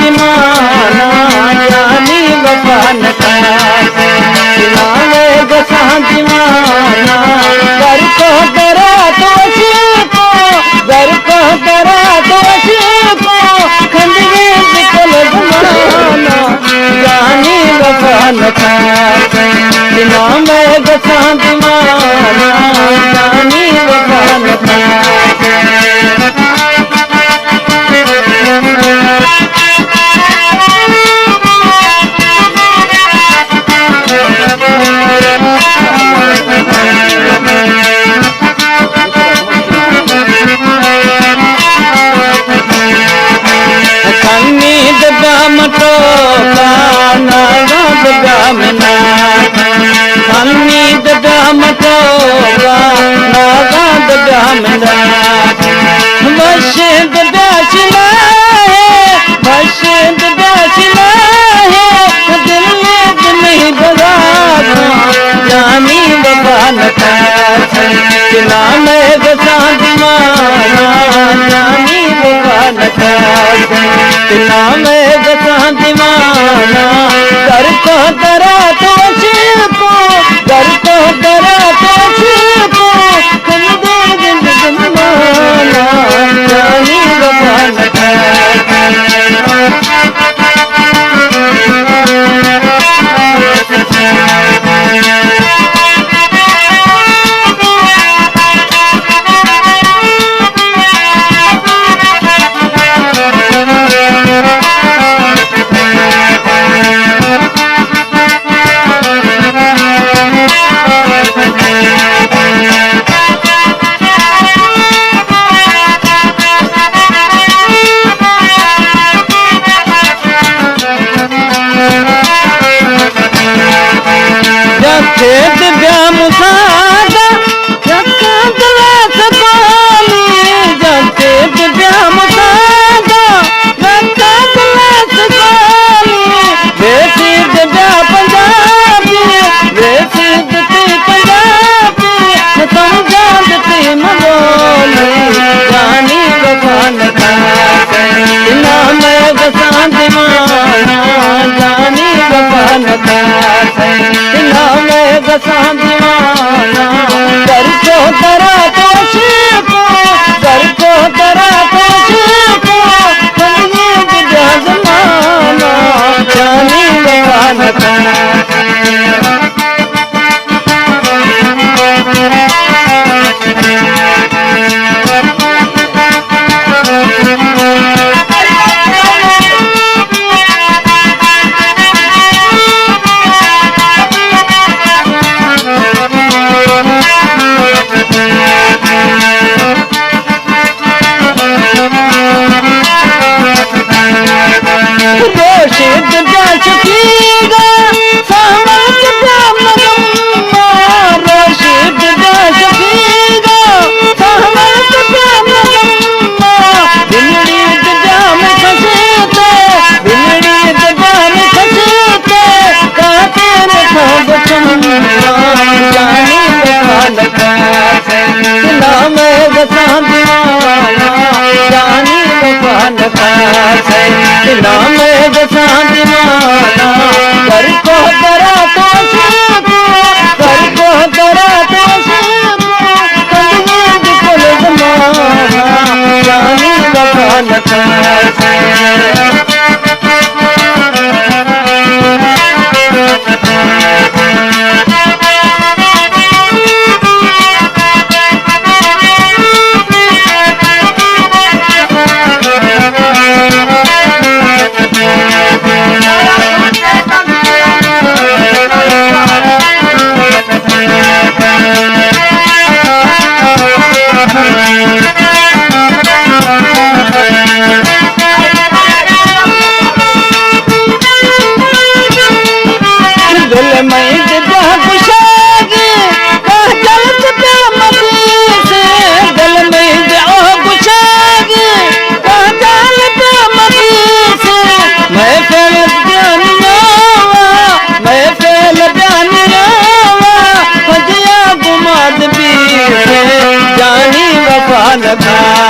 دیوانا، جانی وفا نہ کاس، نام گساں دیوانا، گر کو درا تو عشقو، گر کو درا تو عشقو، کھنڈویں بکل زمانہ، جانی وفا نہ کاس، نام گساں دیوانا، جانی وفا نہ کاس۔ کھنی دبا مٹو کا نازاں دبا منا، کھنی دبا مٹو کا نازاں دبا منا۔ وش دبا چلا ہے، وش دبا چلا ہے، دل میں دل نہیں بغاتا، جانی وفا نہ کاس، نام گساں دیوانا، جانی وفا نہ کاس، نام گساں دیوانا، گر کو درا تو عشقو، گر کو درا تو عشقو، کھنڈویں بکل زمانہ، جانی وفا نہ کاس۔ جتے بیا مسادا، جتے دل سپالی، جتے بیا مسادا، جتے دل سپالی، ویسی بیا پنجابی، ویسی تئی پنجابی، نہ سمجھاں تئی ملولی، جانی وفا نہ کاس، نام گساں دیوانا، جانی وفا نہ کاس، نام گساں دیوانا، گر کو درا تو عشقو، گر کو درا تو عشقو، کھنڈویں بکل زمانہ، جانی وفا نہ کاس۔ روشد بیا شفیگا، سامت بیا مگما، روشد بیا شفیگا، سامت بیا مگما، بلڑی بیا مکشتے، بلڑی بیا مکشتے، کاتر کو بچم، جانی وفا نہ کاس۔ نام گساں دیوانا، جانی وفا نہ کاس، نام گساں دیوانا، گر کو درا تو عشقو، گر کو درا تو عشقو، کھنڈویں بکل زمانہ، جانی وفا نہ کاس۔ دل مئیں بیا گشاگ، کاجل بیا مدیس، دل مئیں بیا گشاگ، کاجل بیا مدیس، محفل بیا نراوا، محفل بیا نراوا، پجیا گماد بیس، جانی وفا نہ کاس۔